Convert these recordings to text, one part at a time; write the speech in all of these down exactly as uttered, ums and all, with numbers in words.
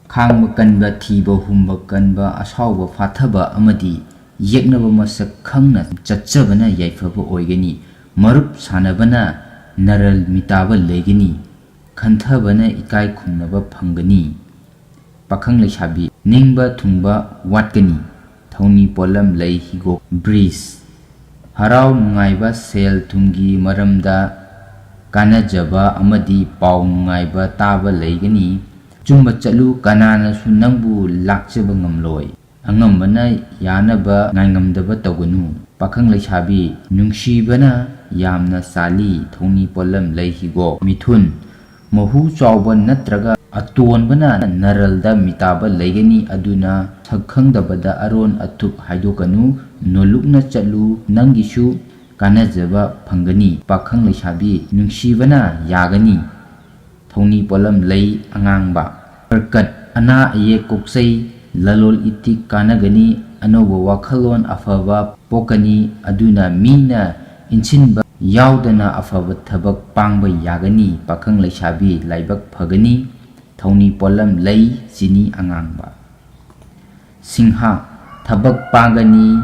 ꯈꯥꯡꯕ ꯀꯟꯕ, ꯊꯤꯕ ꯍꯨꯝꯕ ꯀꯟꯕ, ꯑꯁꯥꯎꯕ ꯐꯥꯊꯕ ꯑꯃꯗꯤ ꯌꯦꯛꯅꯕ ꯃꯁꯛ ꯈꯪꯅ ꯆꯠꯆꯕꯅ ꯌꯥꯏꯐꯕ ꯑꯣꯏꯒꯅꯤ꯫ ꯃꯔꯨꯞ ꯁꯥꯟꯅꯕꯅ ꯅꯔꯜ ꯃꯤꯇꯥꯕ ꯂꯩꯒꯅꯤ꯫ ꯈꯟꯊꯕꯅ ꯏꯀꯥꯏ ꯈꯨꯝꯅꯕ ꯐꯪꯒꯅꯤ꯫ ꯄꯥꯈꯪ ꯂꯩꯁꯥꯕꯤ ꯅꯤꯡꯕ ꯊꯨꯡꯕ ꯋꯥꯠꯀꯅꯤ꯫ ꯊꯧꯅꯤ ꯄꯣꯠꯂꯝ ꯂꯩ ꯍꯤꯒꯣꯛ ꯕ꯭ꯔꯤꯖ꯫ ꯍꯔꯥꯎ ꯅꯨꯡꯉꯥꯏꯕ ꯁꯦꯜ ꯊꯨꯝꯒꯤ ꯃꯔꯝꯗ ꯀꯥꯟꯅꯖꯕ ꯑꯃꯗꯤ ꯄꯥꯎ ꯅꯨꯡꯉꯥꯏꯕ ꯇꯥꯕ ꯂꯩꯒꯅꯤ꯫ ꯆꯨꯝꯕ ꯆꯠꯂꯨ, ꯀꯅꯥꯅꯁꯨ ꯅꯪꯕꯨ ꯂꯥꯛꯆꯕ ꯉꯝꯂꯣꯏ꯫ ꯑꯉꯝꯕꯅ ꯌꯥꯅꯕ ꯉꯥꯏꯉꯝꯗꯕ ꯇꯧꯒꯅꯨ꯫ ꯄꯥꯈꯪ ꯂꯩꯁꯥꯕꯤ ꯅꯨꯡꯁꯤꯕꯅ ꯌꯥꯝꯅ ꯆꯥꯜꯂꯤ꯫ ꯊꯧꯅꯤ ꯄꯣꯠꯂꯝ ꯂꯩ ꯍꯤꯒꯣꯛ ꯃꯤꯊꯨꯟ꯫ ꯃꯍꯨ ꯆꯥꯎꯕ ꯅꯠꯇ꯭ꯔꯒ ꯑꯇꯣꯟꯕꯅ ꯅꯔꯜꯗ ꯃꯤꯇꯥꯕ ꯂꯩꯒꯅꯤ, ꯑꯗꯨꯅ ꯁꯛ ꯈꯪꯗꯕꯗ ꯑꯔꯣꯟ ꯑꯊꯨꯞ ꯍꯥꯏꯗꯣꯛꯀꯅꯨ꯫ ꯅꯣꯂꯨꯛꯅ ꯆꯠꯂꯨ, ꯅꯪꯒꯤꯁꯨ ꯀꯥꯟꯅꯖꯕ ꯐꯪꯒꯅꯤ꯫ ꯄꯥꯈꯪ ꯂꯩꯁꯥꯕꯤ ꯅꯨꯡꯁꯤꯕꯅ ꯌꯥꯒꯅꯤ꯫ ꯊꯧꯅꯤ ꯄꯣꯠꯂꯝ ꯂꯩ ꯑꯉꯥꯡꯕ꯫ ꯀꯔꯀꯠ ꯑꯅꯥ ꯑꯌꯦꯛ ꯀꯣꯛꯆꯩ, ꯂꯂꯣꯜ ꯏꯇꯤꯛ ꯀꯥꯟꯅꯒꯅꯤ, ꯑꯅꯧꯕ ꯋꯥꯈꯜꯂꯣꯟ ꯑꯐꯕ ꯄꯣꯛꯀꯅꯤ, ꯑꯗꯨꯅ ꯃꯤꯅ ꯏꯟꯁꯤꯟꯕ ꯌꯥꯎꯗꯅ ꯑꯐꯕ ꯊꯕꯛ ꯄꯥꯡꯕ ꯌꯥꯒꯅꯤ꯫ ꯄꯥꯈꯪ ꯂꯩꯁꯥꯕꯤ ꯂꯥꯏꯕꯛ ꯐꯒꯅꯤ꯫ ꯊꯧꯅꯤ ꯄꯣꯠꯂꯝ ꯂꯩ ꯆꯤꯅꯤ ꯑꯉꯥꯡꯕ꯫ ꯁꯤꯡꯍꯥ ꯊꯕꯛ ꯄꯥꯡꯒꯅꯤ,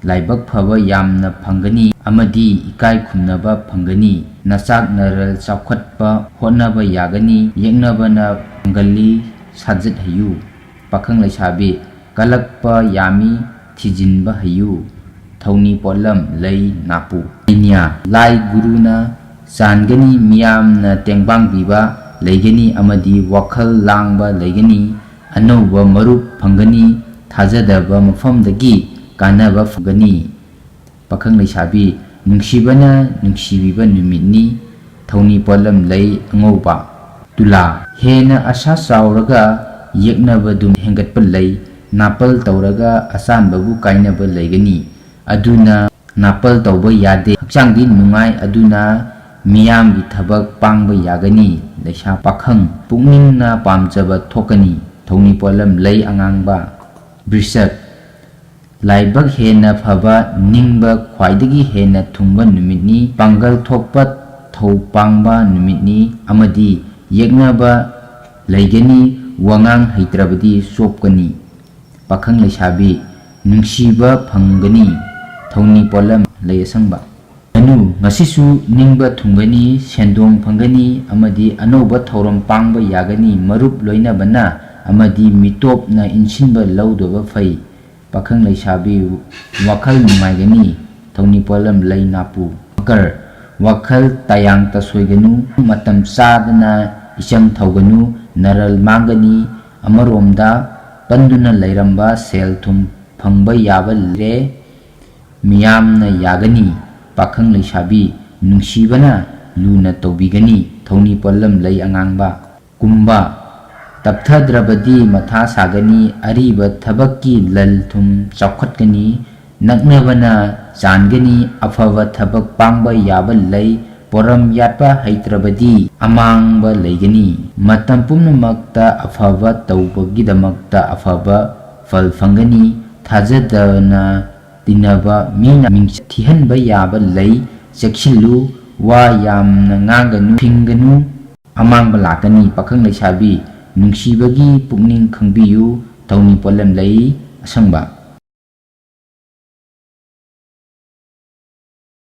ꯂꯥꯏꯕꯛ ꯐꯕ ꯌꯥꯝꯅ ꯐꯪꯒꯅꯤ ꯑꯃꯗꯤ ꯏꯀꯥꯏ ꯈꯨꯝꯅꯕ ꯐꯪꯒꯅꯤ꯫ ꯅꯆꯥꯛ ꯅꯔꯜ ꯆꯥꯎꯈꯠꯄ ꯍꯣꯠꯅꯕ ꯌꯥꯒꯅꯤ꯫ ꯌꯦꯛꯅꯕꯅ ꯄꯥꯡꯒꯜꯂꯤ ꯁꯥꯖꯠ ꯍꯩꯌꯨ꯫ ꯄꯥꯈꯪ ꯂꯩꯁꯥꯕꯤ ꯀꯜꯂꯛꯄ ꯌꯥꯝꯃꯤ ꯊꯤꯖꯤꯟꯕ ꯍꯩꯌꯨ꯫ ꯊꯧꯅꯤ ꯄꯣꯠꯂꯝ ꯂꯩ ꯅꯥꯄꯨ꯫ ꯀꯩꯅ꯭ꯌꯥ ꯂꯥꯏ ꯒꯨꯔꯨꯅ ꯆꯥꯟꯒꯅꯤ, ꯃꯤꯌꯥꯝꯅ ꯇꯦꯡꯕꯥꯡꯕꯤꯕ ꯂꯩꯒꯅꯤ ꯑꯃꯗꯤ ꯋꯥꯈꯜ ꯂꯥꯡꯕ ꯂꯩꯒꯅꯤ꯫ ꯑꯅꯧꯕ ꯃꯔꯨꯞ ꯐꯪꯒꯅꯤ꯫ ꯊꯥꯖꯗꯕ ꯃꯐꯝꯗꯒꯤ ꯀꯥꯟꯅꯕ ꯐꯪꯒꯅꯤ꯫ ꯄꯥꯈꯪ ꯂꯩꯁꯥꯕꯤ ꯅꯨꯡꯁꯤꯕꯅ ꯅꯨꯡꯁꯤꯕꯤꯕ ꯅꯨꯃꯤꯠꯅꯤ꯫ ꯊꯧꯅꯤ ꯄꯣꯠꯂꯝ ꯂꯩ ꯑꯉꯧꯕ꯫ ꯇꯨꯂꯥ ꯍꯦꯟꯅ ꯑꯁꯥ ꯆꯥꯎꯔꯒ ꯌꯦꯛꯅꯕꯗꯨ ꯍꯦꯟꯒꯠꯄ ꯂꯩ꯫ ꯅꯥꯄꯜ ꯇꯧꯔꯒ ꯑꯆꯥꯟꯕꯕꯨ ꯀꯥꯏꯅꯕ ꯂꯩꯒꯅꯤ꯫ ꯑꯗꯨꯅ ꯅꯥꯄꯜ ꯇꯧꯕ ꯌꯥꯗꯦ꯫ ꯍꯛꯆꯥꯡꯗꯤ ꯅꯨꯡꯉꯥꯏ, ꯑꯗꯨꯅ ꯃꯤꯌꯥꯝꯒꯤ ꯊꯕꯛ ꯄꯥꯡꯕ ꯌꯥꯒꯅꯤ꯫ ꯂꯩꯁꯥ ꯄꯥꯈꯪ ꯄꯨꯛꯅꯤꯡꯅ ꯄꯥꯝꯖꯕ ꯊꯣꯛꯀꯅꯤ꯫ ꯊꯧꯅꯤ ꯄꯣꯠꯂꯝ ꯂꯩ ꯑꯉꯥꯡꯕ꯫ ꯕ꯭ꯔꯤꯁꯛ ꯂꯥꯏꯕꯛ ꯍꯦꯟꯅ ꯐꯕ, ꯅꯤꯡꯕ ꯈ꯭ꯋꯥꯏꯗꯒꯤ ꯍꯦꯟꯅ ꯊꯨꯡꯕ ꯅꯨꯃꯤꯠꯅꯤ꯫ ꯄꯥꯡꯒꯜ ꯊꯣꯛꯄ, ꯊꯧ ꯄꯥꯡꯕ ꯅꯨꯃꯤꯠꯅꯤ ꯑꯃꯗꯤ ꯌꯦꯛꯅꯕ ꯂꯩꯒꯅꯤ꯫ ꯋꯥꯉꯥꯡ ꯍꯩꯇ꯭ꯔꯕꯗꯤ ꯆꯣꯞꯀꯅꯤ꯫ ꯄꯥꯈꯪ ꯂꯩꯁꯥꯕꯤ ꯅꯨꯡꯁꯤꯕ ꯐꯪꯒꯅꯤ꯫ ꯊꯧꯅꯤ ꯄꯣꯠꯂꯝ ꯂꯩ ꯑꯁꯪꯕ꯫ ꯒꯅꯨ ꯉꯁꯤꯁꯨ ꯅꯤꯡꯕ ꯊꯨꯡꯒꯅꯤ, ꯁꯦꯟꯗꯣꯡ ꯐꯪꯒꯅꯤ ꯑꯃꯗꯤ ꯑꯅꯧꯕ ꯊꯧꯔꯝ ꯄꯥꯡꯕ ꯌꯥꯒꯅꯤ꯫ ꯃꯔꯨꯞ ꯂꯣꯏꯅꯕꯅ ꯑꯃꯗꯤ ꯃꯤꯇꯣꯞꯅ ꯏꯟꯁꯤꯟꯕ ꯂꯧꯗꯕ ꯐꯩ꯫ ꯄꯥꯈꯪ ꯂꯩꯁꯥꯕꯤ ꯋꯥꯈꯜ ꯅꯨꯡꯉꯥꯏꯒꯅꯤ꯫ ꯊꯧꯅꯤ ꯄꯣꯠꯂꯝ ꯂꯩ ꯅꯥꯄꯨ꯫ ꯃꯀꯔ ꯋꯥꯈꯜ ꯇꯌꯥꯡ ꯇꯁꯣꯏꯒꯅꯨ꯫ ꯃꯇꯝ ꯆꯥꯗꯅ ꯏꯆꯪ ꯊꯧꯒꯅꯨ꯫ ꯅꯔꯜ ꯃꯥꯡꯒꯅꯤ꯫ ꯑꯃꯔꯣꯝꯗ ꯄꯟꯗꯨꯅ ꯂꯩꯔꯝꯕ ꯁꯦꯜ ꯊꯨꯝ ꯐꯪꯕ ꯌꯥꯕ ꯂꯩꯔꯦ꯫ ꯃꯤꯌꯥꯝꯅ ꯌꯥꯒꯅꯤ꯫ ꯄꯥꯈꯪ ꯂꯩꯁꯥꯕꯤ ꯅꯨꯡꯁꯤꯕꯅ ꯂꯨꯅ ꯇꯧꯕꯤꯒꯅꯤ꯫ ꯊꯧꯅꯤ ꯄꯣꯠꯂꯝ ꯂꯩ ꯑꯉꯥꯡꯕ꯫ ꯀꯨꯝꯕ ꯇꯞꯊꯗ꯭ꯔꯕꯗꯤ ꯃꯊꯥ ꯁꯥꯒꯅꯤ꯫ ꯑꯔꯤꯕ ꯊꯕꯛꯀꯤ ꯂꯟ ꯊꯨꯝ ꯆꯥꯎꯈꯠꯀꯅꯤ꯫ ꯅꯛꯅꯕꯅ ꯆꯥꯟꯒꯅꯤ꯫ ꯑꯐꯕ ꯊꯕꯛ ꯄꯥꯡꯕ ꯌꯥꯕ ꯂꯩ꯫ ꯄꯣꯔꯝ ꯌꯥꯠꯄ ꯍꯩꯇ꯭ꯔꯕꯗꯤ ꯑꯃꯥꯡꯕ ꯂꯩꯒꯅꯤ꯫ ꯃꯇꯝ ꯄꯨꯝꯅꯃꯛꯇ ꯑꯐꯕ ꯇꯧꯕꯒꯤꯗꯃꯛꯇ ꯑꯐꯕ ꯐꯜ ꯐꯪꯒꯅꯤ꯫ ꯊꯥꯖꯗꯅ ꯇꯤꯟꯅꯕ ꯃꯤꯅ ꯃꯤꯡꯆꯠ ꯊꯤꯍꯟꯕ ꯌꯥꯕ ꯂꯩ꯫ ꯆꯦꯛꯁꯤꯜꯂꯨ꯫ ꯋꯥ ꯌꯥꯝꯅ ꯉꯥꯡꯒꯅꯨ, ꯐꯤꯡꯒꯅꯨ꯫ ꯑꯃꯥꯡꯕ ꯂꯥꯛꯀꯅꯤ꯫ ꯄꯥꯈꯪ ꯂꯩꯁꯥꯕꯤ ꯅꯨꯡꯁꯤꯕꯒꯤ ꯄꯨꯛꯅꯤꯡ ꯈꯪꯕꯤꯌꯨ꯫ ꯊꯧꯅꯤ ꯄꯣꯠꯂꯝ ꯂꯩ ꯑꯁꯪꯕ꯫